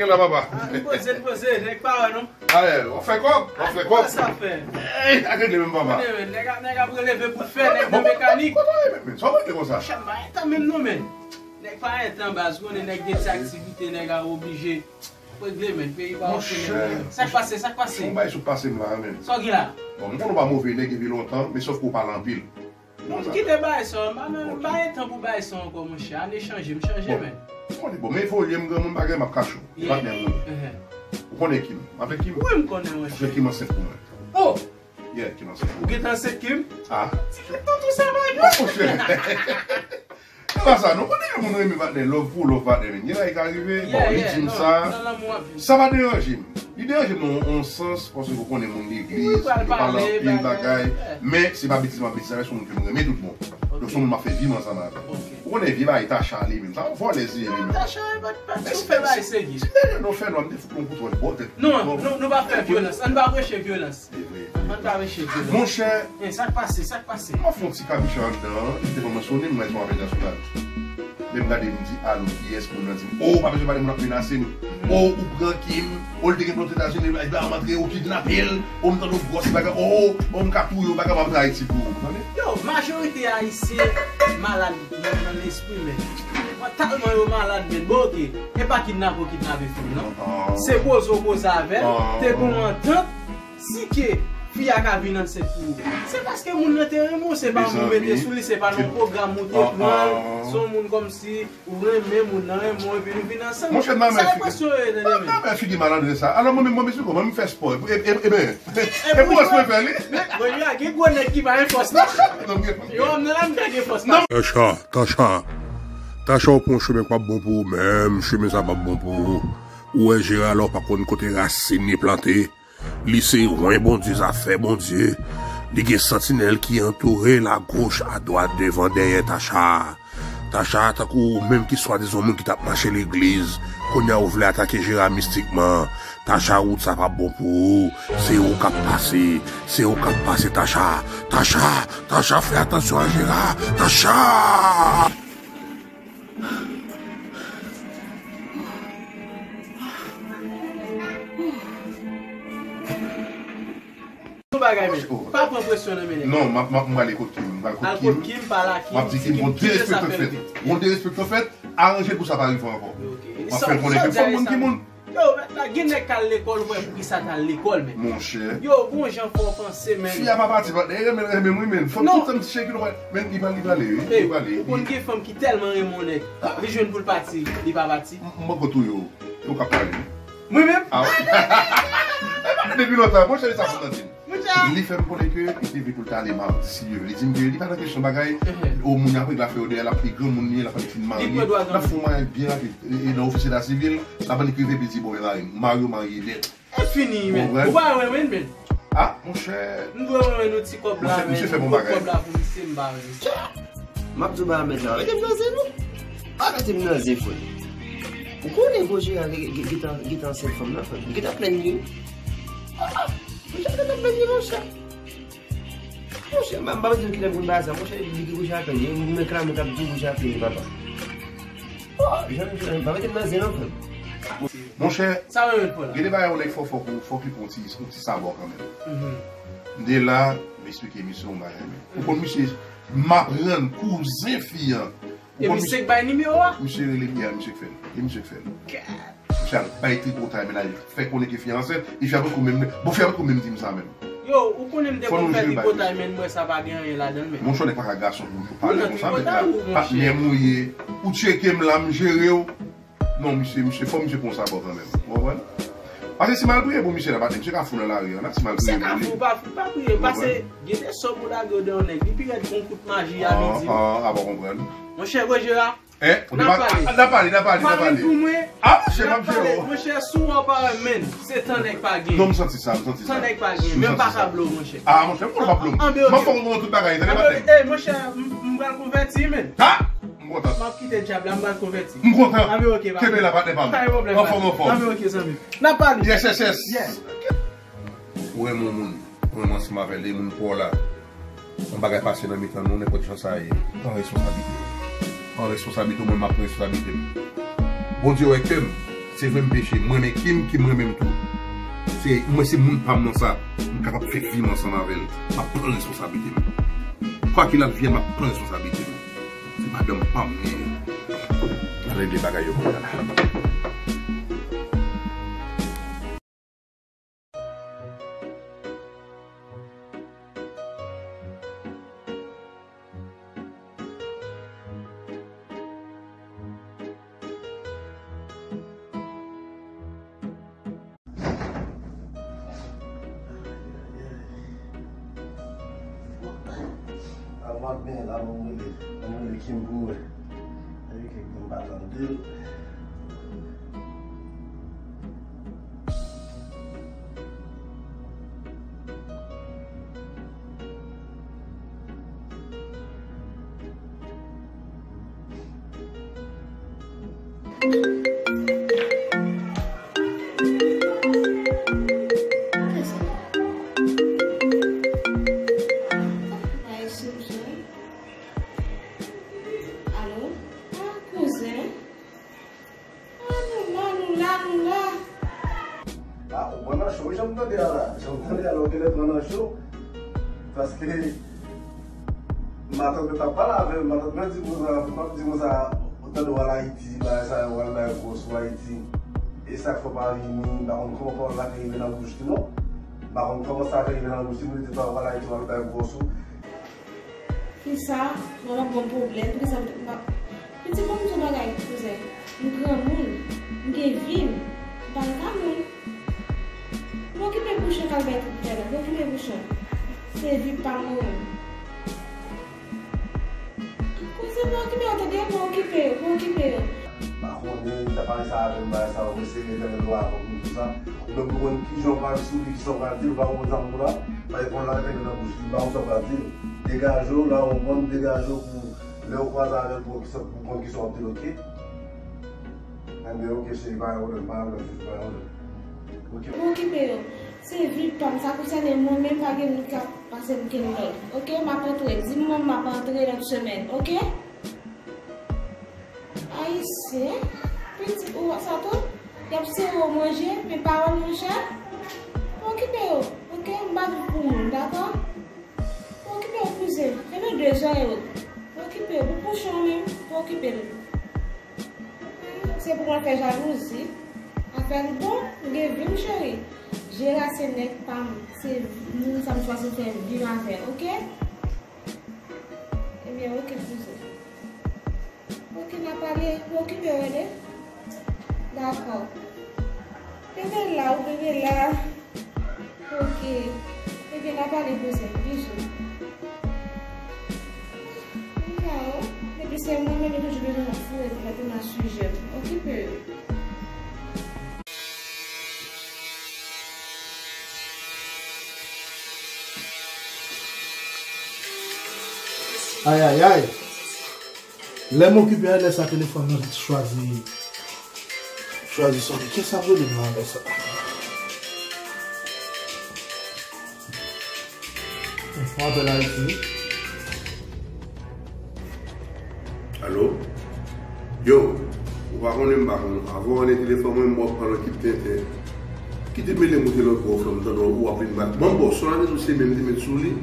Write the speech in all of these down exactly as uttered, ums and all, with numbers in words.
La, papa. Ah, n poze, n poze, nèg pa wè non. Ale, w ap fè kòb, w ap fè kòb. Sa fè. Ey, ak regle menm, papa. Konnen, men, nèg ap, nèg ap releve pou fè, nèg nan mekanik. Kote w ye menm, men? Sa w mete konsa? Monchè, m pa gen tan menm non, men. Nèg pa gen tan, baz, konnen nèg gen ti aktivite, nèg a oblije regle, men. Peyi pa oke, men. Sa k pase, sa k pase? Yon bagay sou pase m la, men. Sa w gen la? Bon, m konnen w pa move nèg depi lontan, men sòf ke w pale anpil. Non, m kite bagay sa, m pa nan, m pa gen tan pou bagay sa ankò, monchè. Ane chanje, m chanje, men. Bon, men evolye, m granmoun, bagay m ap kache w. Patnè m ou ye. Ou konnen Kim? M avèk Kim? Wi, m konnen, monchè. Monchè, Kim ansent pou mwen. Oh! Yeah, Kim ansent pou mwen. Ou gentan ansent, Kim? Ah. Ti Kim, tonton sa, bagay. Non, monchè. Se pa sa, non, konnen yon moun renmen patnè, love pou love patnè, men. Gen bagay ka rive, bon, li di m sa. Sa pa deranje m. Li deranje m nan yon sans, paske ou konnen moun legliz, yo pale anpil bagay, men se pa betiz m ap betize avè l, se yon moun ke m renmen tout bon. Donk, se yon moun m ap fè vi m ansanm avè l. Ou konnen vye bagay Tacha li menm, sa yon vòlè li ye li menm. Tacha, e pa, pa, si w fè bagay serye. Si dèyè nou fè nwa, m te fout yon kout wòch bò tèt. Non, nou, nou pa fè vyolans, ann pa preche vyolans. Ann pa preche vyolans. Monchè. Eh, sa k pase, sa k pase? M ap fè yon ti kabicha anndan, li te fè m sonnen, m wè se yon apèl nasyonal. Lè m gade, m di, "Alo, kiyès?" Moun nan di m, "O, pa bezwen pale, moun ap menase m. O, ou pran Kim. O, li te gen plan Etazini, li ba m antre, ou kidnape l. O, m tande yon gwòs bagay. O, o, m ka touye w, bagay, m ap nan Ayiti pou ou." Tande? Yo, majorite Ayisyen malad nan, nan lespri, men. Mwen, talman yo malad, men. Bon, oke. E pa kidnape ou kidnape fanm, non. Se koze ou koze avè l, te gon antant. Si ke fi a ka vin ansent pou ou, se paske moun nan te renmen w, se pa moun mete sou li, se pa nan pwogram ou te pran l, se yon moun kòmsi ou renmen, moun nan renmen w, epi nou vin ansanm. Monchè, m pa renmen figi, m pa renmen figi malandren sa. Alò, mwen menm, mwen menm, mwen menm fè spò. E, e, e, e, e pou wè mwen fè li. Mwen, gen gwo nèg ki pa gen fòs, non. Yo, m nan la, m pa gen fòs, non. Tacha, Tacha, Tacha, ou pran yon chemen k p ap bon pou ou menm, chemen sa p ap bon pou ou. Ou wè Jera la, ou pa konn kote rasin li plante. Li se wen Bondye, zafè Bondye. Li gen santinèl ki antoure l agoch, adwat, devan, dèyè Tacha. Tacha, tankou ou menm ki swadizan moun ki t ap mache legliz, kounye a ou vle atake Jera mistikman. Tacha, wout sa p ap bon pou ou. Se ou k ap pase, se ou k ap pase, Tacha. Tacha, Tacha, fè atansyon a Jera. Tacha! Yon bagay, men. Pa pran presyon nan men nèg. Non, m ap, m ap, m prale kot Kim. M pral kot Kim. Al kot Kim, pale ak Kim. M ap di Kim, bon, derespektan fèt. Bon, derespektan fèt. Aranje l pou sa pa rive ankò. M ap fè l konnen ke fòk moun ki moun. Yo, gen nèg k al lekòl, ou wè poukisa t al lekòl, men. Monchè. Yo, gon jan fò w panse, men. Fi a pa pati, patnè, e renmen, renmen m, wi, men. Fòk tout tan m ti cheke l, men, li pral, li prale, wi. Li prale. Ou konn gen fanm ki tèlman renmen yon nèg, li jwenn pou l pati, li pa pati. M, m poko touye w. E w k ap pale. Mwen menm? Ah, wi. Depi lontan, monchè, sa pou tande. Li fè m konnen ke li te vle pou l ta ale madi, si Dye vle. Li di m ke li pa nan kesyon bagay, o moun y ap regle afè yo dèyè, l ap li granmoun li ye, l ap fin marye. L ap fè yon maryaj byen rapid. E, e nan ofisye ta sivil, l ap annik rive, epi l di, "Bon, e mari m, mari w, marye nèt." E fini, men. Ou pa wè, men, men. Ah, monchè. M dwe wè nou ti kòb la, men. Misye fè bon bagay. Kòb la pou misye, m pa wè misye. M ap di w bagay, mèt la. Rete m nan zen, non. Pa rete m nan zen, frè. Ou konnen gwo Jera ki, ki, ki, ki te ansent fanm nan, frè. Li gentan plenn li. Ah, ah. Monchè, gentan plenn li, monchè. Monchè, m pa, m pa bezwen kilè pou m ba sa. Monchè, li ki gwo Jera plenn li. Ou menm klamè k ap di gwo Jera plenn li, papa. Oh, jan m di, pa mete m nan zen, non, frè. Monchè, gen de bagay yon nèg fò, fòk ou, fòk li pran yon ti, yon ti sabò kanmenm. M te la, m esplike misye yon bagay, men. Ou konn misye, m aprann kouzen fi an. E misye k bay nimewo a? Misye rele m, ya, misye k fè l. E misye k fè l. Misye al bay tripotay, men al fè konnen ke fi an ansent, e fi a poko menm, bon, fi a poko menm di m sa menm. Yo, ou konnen m te konn fè tripotay, men m wè sa pa gen anyen ladan l, men. Monchè, nèg pa ka gason pou pale konsa, men la, patnè m ou ye, ou tcheke m la, m jere w. Non, misye, misye, fò misye pran sa bò kanmenm. Ou konprann? Paske si m al priye pou misye la, patnè, misye ka fou nan lari an, la, si m al priye pou li. Misye ka fou, pa, pa priye, pase, gen de sò pou lage yo de yon nèg, li pi rèd gon kout maji a midi. Ah, ah, ah, pa konprann. Monchè, Roger a, Eh, n ap pale. N ap pale, n ap pale, n ap pale. Pale pou mwen. Ah, monchè, m ap jere w. Monchè, si w pa renmen, se tan nèg pa gen. Non, m santi sa, m santi sa. Tan nèg pa gen, men m pa ka blow, monchè. Ah, monchè, m konnen w p ap blow m. M ap fè w tout bagay, tande, patnè. Eh, monchè, m, m pral konvèti, men. Ha? M kontan. M ap kite djab la, m pral konvèti. M kontan. Anben, oke, pa. Kenbe la, patnè pa m. Pa gen pwoblèm. Anfòm, anfòm. Anben, oke, zanmi. N ap pale. Yes, yes, yes. Yeah. Ou renmen yon moun, ou renmen ansanm avè l, e moun pa w la. Yon bagay pase nan mitan nou, nenpòt jan sa ye, pran responsablite w. Pran responsablite w, mwen m ap pran responsablite m. Bondye wè kè m. Se vre m peche, m renmen Kim, Kim renmen m tou. Se, mwen se moun pa m nan sa, m kapab fè vi m ansanm avè l. M ap pran responsablite m. Kwa kil advyèn, m ap pran responsablite m. Se madanm pa m li ye. N a regle bagay yo kounye a la. Avan byen la, ban m rele, ban m rele Kim pou mwen. Epi kèk tan m pa tande l. Alo? Ah, kouzen. Ah, nou la, nou la, nou la. Ah, ou pran nan cho, jan m tande a la. Jan m tande a la, ou genlè pran nan cho. Paske matant mwen t ap pale avè m, matant mwen di konsa, m ap di konsa, ou tande w al Ayiti, bagay sa yo, w al bay gwòs ou Ayiti. E sa k fè w pa vini, m pa konn kòman pawòl la te rive nan bouch li non. M pa konn kòman sa te rive nan bouch li, m te di w al Ayiti, w al bay gwòs ou. Kisa? Mwen ap gon pwoblèm. Poukisa m t-, m pa, piti, ban m di w bagay, kouzen. M granmoun. M gen vi m. M pa ka moun. M okipe bouch mwen k al bay tout tè la. M okipe bouch mwen. Se vi pa m mwen menm. Kouzen, m okipe yo, tande, m okipe yo, m okipe yo. M pa konnen, li t ap pale sa avè m, bagay sa yo, mwen serye fèmen dlo avan pou m di sa. Ou menm pou konn kijan w pral sou li, kisa w pral di l, ou pa konprann sa m di w la. Bay pawòl la, fèmen nan bouch li, m pa konn sa w pral di l. Degaje w, la w konprann, degaje w pou lè w kwaze avè l, pou w kisa, pou w konn kisa w ap di l, oke? Enben, oke, cheri, pa gen pwoblèm, pa gen pwoblèm, chouchou, pa gen pwoblèm. Oke. M okipe yo. Se vi pa m, sa konsène mwen menm, pa gen moun k ap pase m kenlòd. Oke, m ap antre. Di manman m m ap antre lòt semèn, oke? Ayisyen, piti ou sa tou, y ap sere w manje, men pawòl monchè, okipe yo, oke? M pa viv pou moun, dakò? Okipe yo, kouzen, fèmen de zòrèy yo, okipe yo, pou pwochen w menm, okipe l. Se pou mwen fè jalouzi, afè l bon, m gen vi m, cheri. Jera se nèg pa m, se moun sa m chwazi fè vi m avè l, oke? Ebyen, oke, kouzen. Oke, n a pale. Ou okipe w, tande? Dakò. Kenbe la, ou kenbe la. Oke. Ebyen, n a pale, kouzen. Bizou. Non. Depi se mwen menm, yo toujou bezwen ap foure tèt yo nan sijè m. Okipe yo. Ay, ay, ay. Lè m okipe a, lè sa telefòn nan chwazi, chwazi sonnen. Kiyès ap rele m nan lè sa? Yon apèl Ayiti. Alo? Yo, ou pa konnen m pa konn. Avan w ale telefòn mwen, m wè w pran nan kip tenten. Kite mele moute lòt bò, frè m, tande w ap vin bat. Ban m ba w, sou la te tou se menm li te met sou li.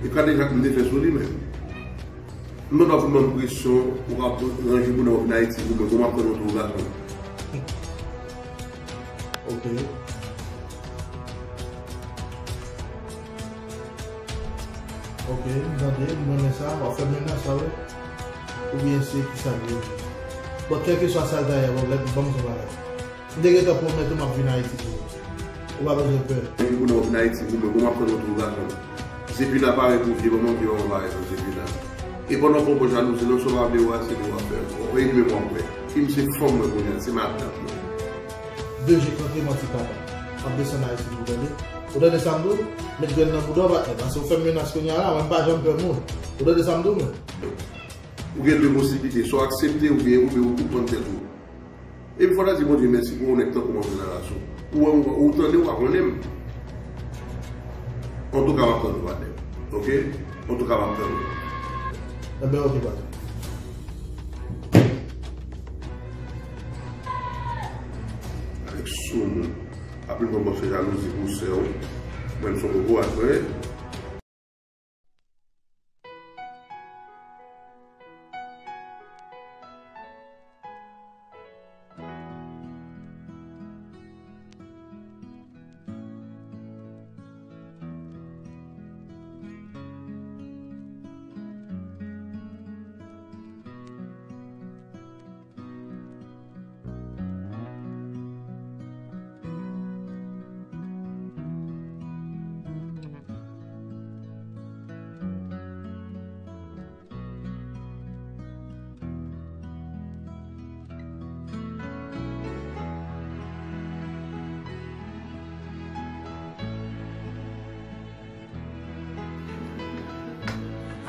E gade sa m te fè sou li menm. M tande w ap vin ban m presyon, ou ka ranje pou nan w vin Ayiti pou mwen, bon, m ap tann ou tou gason. Ok. Ok, m tande, m renmen sa, w ap fè menas la, wi. Oubyen se kisa l ye? Bon, kèlkeswa sa l ta ye, bon, lè, ban m son bagay. M te gentan pwomèt ou m ap vin Ayiti pou ou. Ou pa bezwen pè. Vin pou nan w vin Ayiti pou mwen, bon, m ap tann ou tou gason. Zepina parèt pou vye manman, vye manman parèt pou Zepina. E pandan w pran pòz jalouzi nan, sa w pa vle wè, se li w ap fè. W ap ede men w ap wè. Kim se fanm mwen kounye a, se madanm mwen. De je k rantre manti papa. M ap desann Ayiti pou w tande. Ou tande sa m di w? Met grenn nan bouda w, patnè, paske w fè m menas kounye a la, mwen m pa janm pè moun. Ou tande sa m di w, mwen? Ou gen de posiblite, swa w aksepte oubyen, oubyen ou, ou prann tèt ou. Epi fò w ta di Bondye mèsi pou yon nèg tankou m antre nan relasyon. Ou wè m, ou tande, ou pa konnen m. Antouka, m ap tann ou, patnè. Oke? Antouka, m ap tann ou. Enben, oke, patnè. Soumoun. Anpil moun ap fè jalouzi pou sè w. Mwen, m se yon bobo atwè.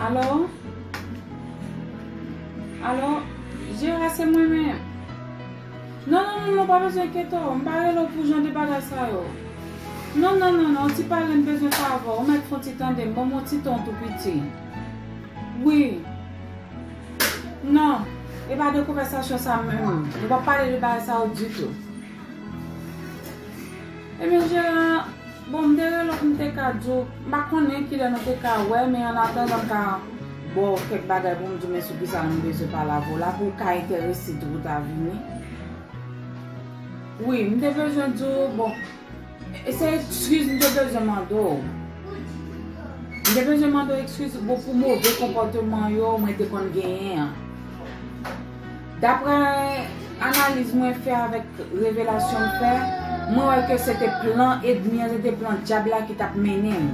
Alo? Alo? Jera, se mwen menm. Non, non, non, non, pa bezwen enkyete w. M pa rele w pou jan de bagay sa yo. Non, non, non, non, ti pale m bezwen favè w. Ou mèt fè yon ti tande m. Ban m yon ti tan tou piti. Wi. Non, e pa de konvèsasyon sa menm. Nou pa pale de bagay sa yo ditou. Ebyen, Jera, bon, m te rele w pou m te ka di w, m pa konnen kilè nou te ka wè, men an atandan m ka ba w kèk bagay pou m di w men sou kisa m bezwen pale avè w la, pou w ka enterese tou pou w ta vini. Wi, m te bezwen di w, bon, e se ekskiz m te bezwen mande w. M te bezwen mande w ekskiz pou, pou move konpòteman yo mwen te konn genyen an. Daprè analiz mwen fè avèk revelasyon m fè, mwen wè ke se te plan ènmi an, se te plan dyab la ki t ap mennen m.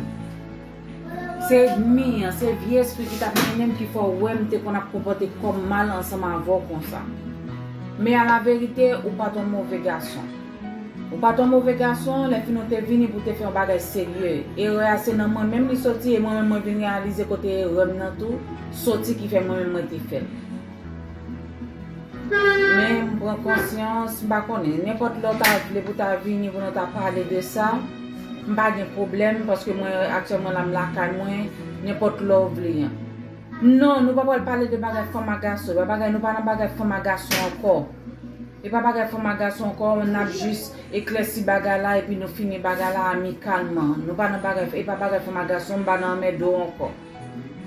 Se ènmi an, se vye espri ki t ap mennen m ki fè w wè m te konn ap konpòte kò m mal ansanm avè w konsa. Men a la verite, ou pa t yon move gason. Ou pa t yon move gason, lè fini w te vini pou w te fè yon bagay serye. Erè a se nan mwen menm li soti, e mwen menm mwen vin reyalize kote erè m nan tou soti ki fè mwen menm mwen te fè l. Men m pran konsyans, m pa konnen. Nenpòt lè w ta vle pou w ta vini pou nou ta pale de sa, m pa gen pwoblèm, paske mwen aktyèlman la m lakay mwen, nenpòt lè w vle an. Non, nou pa pral pale de bagay fanm ak gason. E pa bagay, nou pa nan bagay fanm ak gason ankò. E pa bagay fanm ak gason ankò, n ap jis eklèsi bagay la epi nou fini bagay la amikalman. Nou pa nan bagay, e pa bagay fanm ak gason, m pa nan anmède w ankò.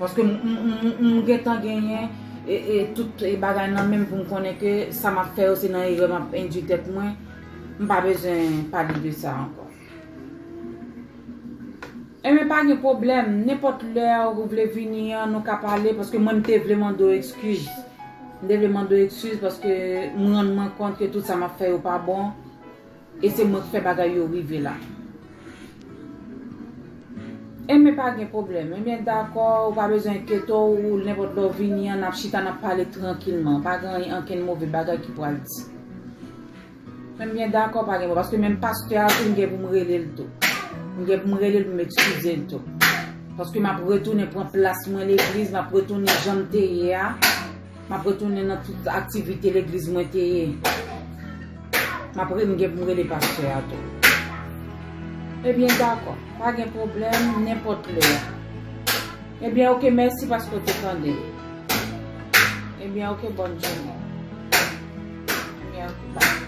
Paske m, m, m, m, m gentan genyen e, e tout e bagay nan men m pou m konnen ke sa m ap fè yo se nan erè m ap endui tèt mwen. M pa bezwen pale de sa ankò. Ebyen, pa gen pwoblèm. Nenpòt lè ou vle vini an, nou ka pale, paske mwen, m te vle mande w ekskiz. M te vle mande w ekskiz paske m rann mwen kont ke tout sa m ap fè yo pa bon. E se mwen k fè bagay yo rive la. Ebyen, pa gen pwoblèm. Ebyen, dakò, ou pa bezwen enkyete w, ou nenpòt lè w vini an, n ap chita, n ap pale trankilman. Pa gen ankenn move bagay ki pral di. Men m byen dakò, pa gen pwoblèm, paske menm pastè a tou, m gen pou m rele l tou. M gen pou m rele l pou m ekskize l tou. Paske m ap retounen pran plas mwen legliz, m ap retounen jan m te ye a. M ap retounen nan tout aktivite legliz mwen te ye. M ap re-, m gen pou m rele pastè a tou. Ebyen, dakò. Pa gen pwoblèm, nenpòt lè. Ebyen, oke, mèsi paske w te tande m. Ebyen, oke, bòn jounen. Ebyen, oke, bye.